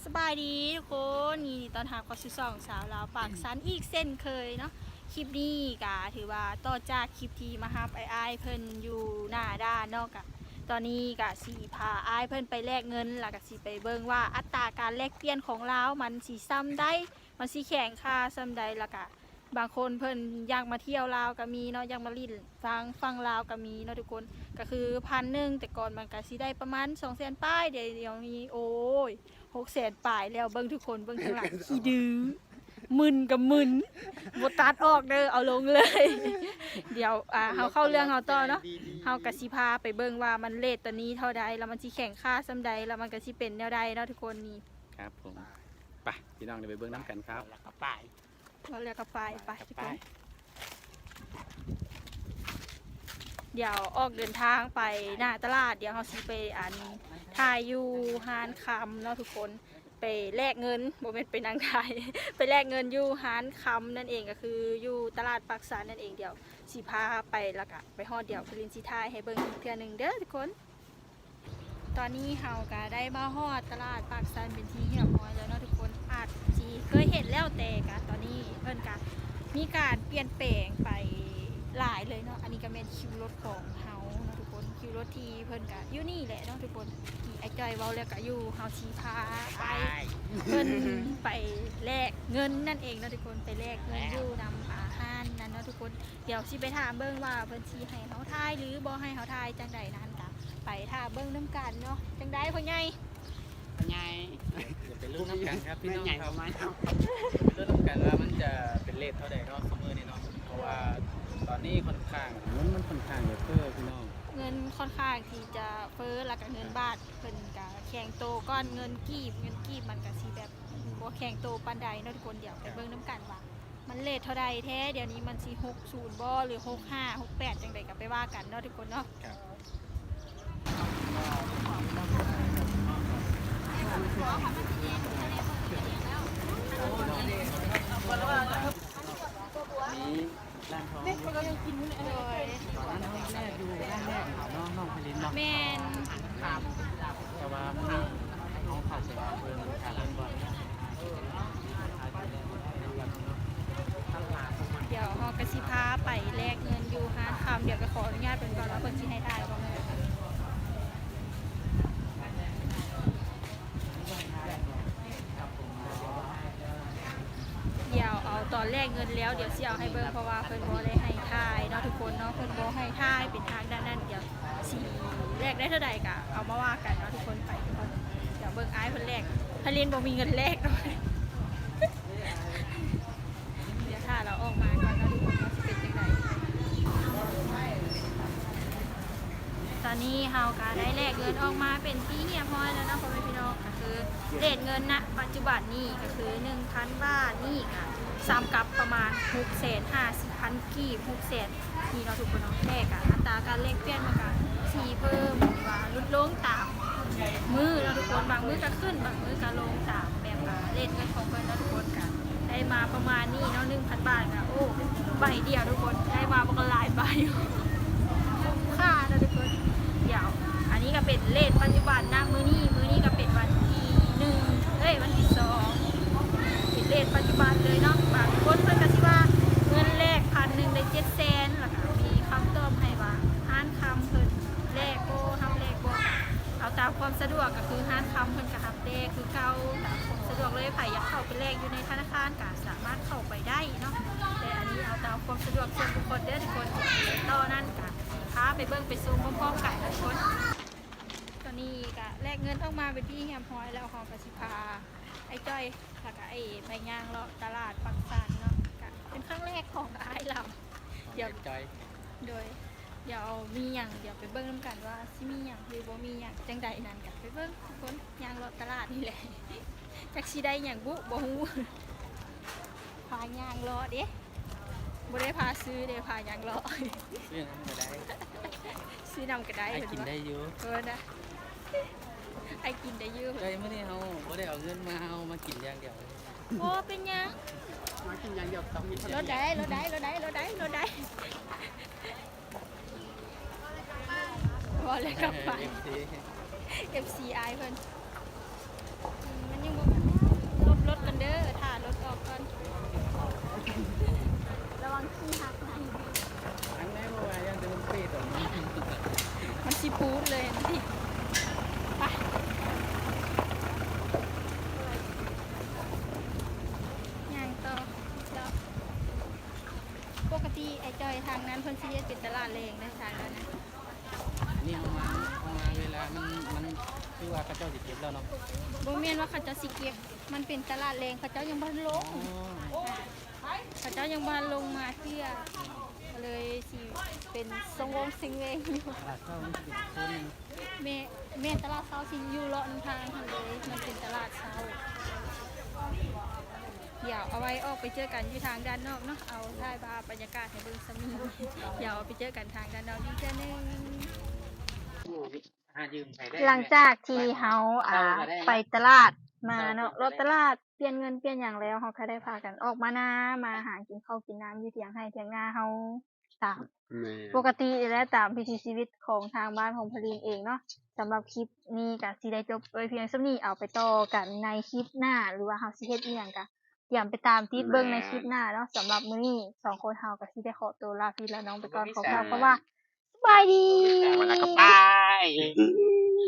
ສະບາຍດີທຸກຄົນ ຍິນດີຕ້ອນຮັບເຂົ້າສູ່ຊ່ອງສາວລາວປາກຊັນອີກເຊັ່ນເຄີຍເນາະ. ຄລິບນີ້ກະຖືວ່າຕໍ່ຈາກຄລິບທີ່ມາຮັບອ້າຍໆເພິ່ນຢູ່ໜ້າດ່ານເນາະ, ກະຕອນນີ້ກະຊິພາອ້າຍເພິ່ນໄປແລກເງິນ ແລ້ວກະຊິໄປເບິ່ງວ່າອັດຕາການແລກປ່ຽນຂອງລາວມັນຊິຊ່ຳໃດ ມັນຊິແຂງຄ່າຊ່ຳໃດ ແລ້ວກະ ບາງຄົນເພິ່ນຢາກມາທ່ຽວລາວກະມີເນາະ, ຢາກມາຫຼິ້ນຝັ່ງ ຝັ່ງລາວກະມີເນາະທຸກຄົນ. ກະຄືພັນໜຶ່ງ ແຕ່ກ່ອນມັນກະຊິໄດ້ປະມານສອງແສນປາຍ, ດຽວນີ້ ໂອ້ຍ ຫົກແສນປາຍແລ້ວ. ເບິ່ງທຸກຄົນ ເບິ່ງທາງຫຼັງ ຂີ້ດື້ ມຶນກະມຶນ ບໍ່ຕັດອອກເດີ ເອົາລົງເລີຍ. ດຽວ ອ່າ ເຮົາເຂົ້າເລື່ອງເຮົາຕໍ່ເນາະ, ເຮົາກະຊິພາໄປເບິ່ງວ່າມັນເຣດຕອນນີ້ເທົ່າໃດ ແລ້ວມັນຊິແຂງຄ່າຊ່ຳໃດ ແລ້ວມັນກະຊິເປັນແນວໃດເນາະທຸກຄົນ. ນີ້ ຄັບຜົມ ໄປ ພີ່ນ້ອງ ໄດ້ໄປເບິ່ງນຳກັນຄັບ. ເວົ້າແລ້ວກໍໄປ ໄປ ໄປ ທຸກຄົນ ດຽວອອກເດີນທາງໄປໜ້າຕະຫຼາດ. ດຽວເຮົາຊິໄປ ອັນ ຖ່າຍຢູ່ຮ້ານຄຳເນາະທຸກຄົນ, ໄປແລກເງິນ ບໍ່ແມ່ນໄປນັ່ງຖ່າຍ ໄປແລກເງິນຢູ່ຮ້ານຄຳນັ້ນເອງ ກໍຄືຢູ່ຕະຫຼາດປາກຊັນນັ້ນເອງ. ດຽວຊິພາໄປ ແລ້ວກະໄປຮອດ ດຽວພະລິນຊິຖ່າຍໃຫ້ເບິ່ງອີກເທື່ອໜຶ່ງເດີທຸກຄົນ. ຕອນນີ້ເຮົາກະໄດ້ມາຮອດຕະຫຼາດປາກຊັນເປັນທີ່ຮຽບຮ້ອຍແລ້ວເນາະທຸກຄົນ. ອາດຊິເຄີຍເຫັນແລ້ວ ແຕ່ກະຕອນນີ້ເພິ່ນກະມີການປ່ຽນແປງໄປຫຼາຍເລີຍເນາະ. ອັນນີ້ກະແມ່ນຄິວລົດຂອງເຮົາເນາະທຸກຄົນ, ຄິວລົດທີ່ເພິ່ນກະຢູ່ນີ້ແຫຼະເນາະທຸກຄົນ. ທີ່ອ້າຍຈ້ອຍເວົ້າແລ້ວກະຢູ່, ເຮົາຊິພາໄປ ເພິ່ນໄປແລກເງິນນັ້ນເອງເນາະທຸກຄົນ, ໄປແລກເງິນຢູ່ນຳ ອ່າ ຮ້ານນັ້ນເນາະທຸກຄົນ. ດຽວຊິໄປຖາມເບິ່ງວ່າເພິ່ນຊິໃຫ້ເຮົາຖ່າຍ ຫຼື ບໍ່ໃຫ້ເຮົາຖ່າຍຈັ່ງໃດນັ້ນ ກະໄປຖ້າເບິ່ງນຳກັນເນາະ. ຈັ່ງໃດພໍ່ໃຫຍ່? ພໍ່ໃຫຍ່ ດຽວໄປລຸ້ນນຳກັນຄັບພີ່ນ້ອງ ໄປລຸ້ນນຳກັນວ່າມັນຈະເປັນເຣດເທົ່າໃດເນາະ ຊຸມື້ນີ້ເນາະ. ເພາະວ່າຕອນນີ້ຂ້ອນຂ້າງ ເງິນມັນຂ້ອນຂ້າງຈະເຟີ້ພີ່ນ້ອງ, ເງິນຂ້ອນຂ້າງທີ່ຈະເຟີ້ ແລ້ວກະເງິນບາດເພິ່ນກະແຂງໂຕກ່ອນເງິນກີບ, ເງິນກີບມັນກະຊິແບບບໍ່ແຂງໂຕປານໃດເນາະທຸກຄົນ. ດຽວໄປເບິ່ງນຳກັນວ່າ ມັນເຣດເທົ່າໃດແທ້? ດຽວນີ້ມັນຊິຫົກສູນບໍ່ ຫຼື ຫົກຫ້າ ຫົກແປດ ຈັ່ງໃດກະໄປວ່າກັນເນາະທຸກຄົນເນາະ. ນີ້ ຮ້ານທອງ ໂດຍ ຕອນນັ້ນເຮົາແລກຢູ່ຮ້ານແລກເນາະ ນ້ອງໄພລິນເນາະ. ແມ່ນ ແຕ່ວ່າມື້ນີ້ເຮົາເຂົ້າໄປເບິ່ງການເລີຍກ່ອນ. ດຽວເຮົາກະຊິພາໄປແລກເງິນຢູ່ຮ້ານຄຳ. ດຽວກະຂໍອະນຸຍາດເພິ່ນກ່ອນວ່າເພິ່ນຊິໃຫ້ຖ່າຍບໍ່. ດຽວເອົາຕອນແລກເງິນແລ້ວ ດຽວຊິເອົາໃຫ້ເບິ່ງ ເພາະວ່າເພິ່ນບໍ່ໄດ້ໃຫ້ຖ່າຍເນາະທຸກຄົນເນາະ, ເພິ່ນບໍ່ໃຫ້ຖ່າຍເປັນທາງດ້ານນັ້ນ. ດຽວຊິແລກໄດ້ເທົ່າໃດກະເອົາມາວ່າກັນເນາະທຸກຄົນ. ໄປທຸກຄົນ ດຽວເບິ່ງອ້າຍເພິ່ນແລກ, ພະລິນບໍ່ມີເງິນແລກເນາະ. ດຽວຖ້າລາວອອກມາກ່ອນເນາະທຸກຄົນ ວ່າຊິເປັນຈັ່ງໃດ. ຕອນນີ້ເຮົາກະໄດ້ແລກເງິນອອກມາເປັນທີ່ຮຽບຮ້ອຍແລ້ວເນາະ ພໍ່ແມ່ພີ່ນ້ອງ. ກະຄືເຣດເງິນນະປັດຈຸບັນນີ້ກະຄືໜຶ່ງພັນບາດນີ້ກະສ່ຳກັບປະມານຫົກແສນຫ້າສິບພັນກີບ, ຫົກແສນ ນີ້ເນາະທຸກຄົນເນາະ. ແຕ່ກະອັດຕາການແລກປ່ຽນມັນກະຊິເພີ່ມ ຫຼືວ່າຫຼຸດລົງຕາມມື້ເນາະທຸກຄົນ, ບາງມື້ກະຂຶ້ນ ບາງມື້ກະລົງຕາມແບບວ່າເຣດເງິນຂອງເພິ່ນເນາະທຸກຄົນ. ກະໄດ້ມາປະມານນີ້ເນາະ ໜຶ່ງພັນບາດກະ ໂອ້ ໃບດຽວທຸກຄົນ ໄດ້ມາບັກຫຼາຍໃບ ຄຸ້ມຄ່າເນາະທຸກຄົນ. ດຽວ ອັນນີ້ກະເປັນເຣດປັດຈຸບັນນະ ມື້ນີ້ ມື້ນີ້ກະເປັນວັນທີໜຶ່ງ ເອີຍ ວັນທີສອງ ເປັນເຣດປັດຈຸບັນເລີຍເນາະ. ບາງຄົນເພິ່ນກະຊິວ່າເງິນແລກພັນໜຶ່ງໄດ້ເຈັດແສນ ແລ້ວກະມີຄຳຕອບໃຫ້ວ່າຮ້ານຄຳເພິ່ນແລກບໍ່ ຮັບແລກບໍ່ ເອົາຕາມຄວາມສະດວກ. ກະຄືຮ້ານຄຳເພິ່ນກະຮັບແລກຄືເກົ່າ ຕາມຄວາມສະດວກເລີຍ. ໃຜຢາກເຂົ້າໄປແລກຢູ່ໃນທະນາຄານກະສາມາດເຂົ້າໄປໄດ້ເນາະ, ແຕ່ອັນນີ້ເອົາຕາມຄວາມສະດວກສ່ວນບຸກຄົນເດີທຸກຄົນ. ຕໍ່ນັ້ນກະພາໄປເບິ່ງໄປຊົມພ້ອມໆກັນເດີທຸກຄົນ. ຕອນນີ້ກະແລກເງິນອອກມາເປັນທີ່ຮຽບຮ້ອຍແລ້ວ, ເຮົາກະຊິພາອ້າຍຈ້ອຍ ແລ້ວກະອ້າຍເອໄປຍ່າງເລາະຕະຫຼາດປາກຊັນເນາະ. ກະເປັນຄັ້ງແລກຂອງອ້າຍລາວ. ຂອງອ້າຍຈ້ອຍ ໂດຍ ດຽວມີຫຍັງ ດຽວໄປເບິ່ງນຳກັນວ່າຊິມີຫຍັງ ຫຼືບໍ່ມີຫຍັງຈັ່ງໃດນັ້ນ. ກະໄປເບິ່ງທຸກຄົນ ຍ່າງເລາະຕະຫຼາດນີ້ແຫຼະ ຈັກຊິໄດ້ຫຍັງບຸ ບໍ່ຮູ້. ພາຍ່າງເລາະເດ້ ບໍ່ໄດ້ພາຊື້ເດ້ ພາຍ່າງເລາະ. ຊື້ນຳກະໄດ້ ຊື້ນຳກະໄດ້ ອ້າຍກິນໄດ້ຢູ່ ເອີນະ ອ້າຍກິນໄດ້ຢູ່. ເອີຍ ມື້ນີ້ເຮົາບໍ່ໄດ້ເອົາເງິນມາ ເຮົາມາກິນຢ່າງດຽວ. ບໍ່ເປັນຫຍັງ ມາກິນຢ່າງດຽວຕ້ອງມີ ລົດໃດ ລົດໃດ ລົດໃດ ລົດໃດ ລົດໃດ. ບໍ່ແລ້ວກັບໄປ ເອັຟຊີ ເອັຟຊີອ້າຍເພິ່ນ ອືມ ມັນຍັງບໍ່ພໍ ທາງນັ້ນເພິ່ນຊິເຮັດເປັນຕະຫຼາດແລງເດ້ ທາງນັ້ນນະ. ອັນນີ້ເຮົາມາ ເຮົາມາເວລາມັນ ມັນຄືວ່າເຂົາເຈົ້າຊິເກັບແລ້ວເນາະ. ບໍ່ແມ່ນວ່າເຂົາເຈົ້າຊິເກັບ, ມັນເປັນຕະຫຼາດແລງ ເຂົາເຈົ້າຍັງບໍ່ທັນລົງ. ອໍ ເຂົາເຈົ້າຍັງບໍ່ທັນລົງມາເທື່ອ ກໍເລີຍຊິເປັນຊົງວົງເຊັງເວງຢູ່. ຕະຫຼາດເຊົ້າມັນຊິເປັນໂຊນໜຶ່ງ. ແມ່ນ ແມ່ນ ຕະຫຼາດເຊົ້າຊິຢູ່ເລາະນຳທາງຫັ້ນເລີຍ, ມັນເປັນຕະຫຼາດເຊົ້າ. ດຽວເອົາໄວ້ອອກໄປເຈີກັນຢູ່ທາງດ້ານນອກເນາະ, ເອົາຖ່າຍພາບບັນຍາກາດໃຫ້ເບິ່ງສ່ຳນີ້. ດຽວໄປເຈີກັນທາງດ້ານນອກອີກເທື່ອໜຶ່ງ. ຫຼັງຈາກທີ່ເຮົາ ອ່າ ໄປຕະຫຼາດມາເນາະ, ເລາະຕະຫຼາດ, ປ່ຽນເງິນປ່ຽນຫຍັງແລ້ວ, ເຮົາກໍໄດ້ພາກັນອອກມານາ, ມາຫາກິນເຂົ້າກິນນ້ຳຢູ່ຖຽງໄຮ່ຖຽງນາເຮົາ. ຕາມ ແມ່ນ ປົກກະຕິແລ້ວ ຕາມວິຖີຊີວິດຂອງທາງບ້ານຂອງພະລິນເອງເນາະ. ສຳລັບຄລິບນີ້ກໍຊິໄດ້ຈົບໄວ້ພຽງສ່ຳນີ້, ເອົາໄປຕໍ່ກັນໃນຄລິບໜ້າ ຫຼືວ່າເຮົາຊິເຮັດອີ່ຫຍັງກໍຕຽມໄປຕາມຕິດເບິ່ງໃນຄລິບໜ້າເນາະ. ສຳລັບມື້ນີ້ສອງຄົນເຮົາກໍຊິໄດ້ຂໍຕົວລາພີ່ລານ້ອງໄປກ່ອນ, ຂໍກ່າວຄຳວ່າສະບາຍດີ.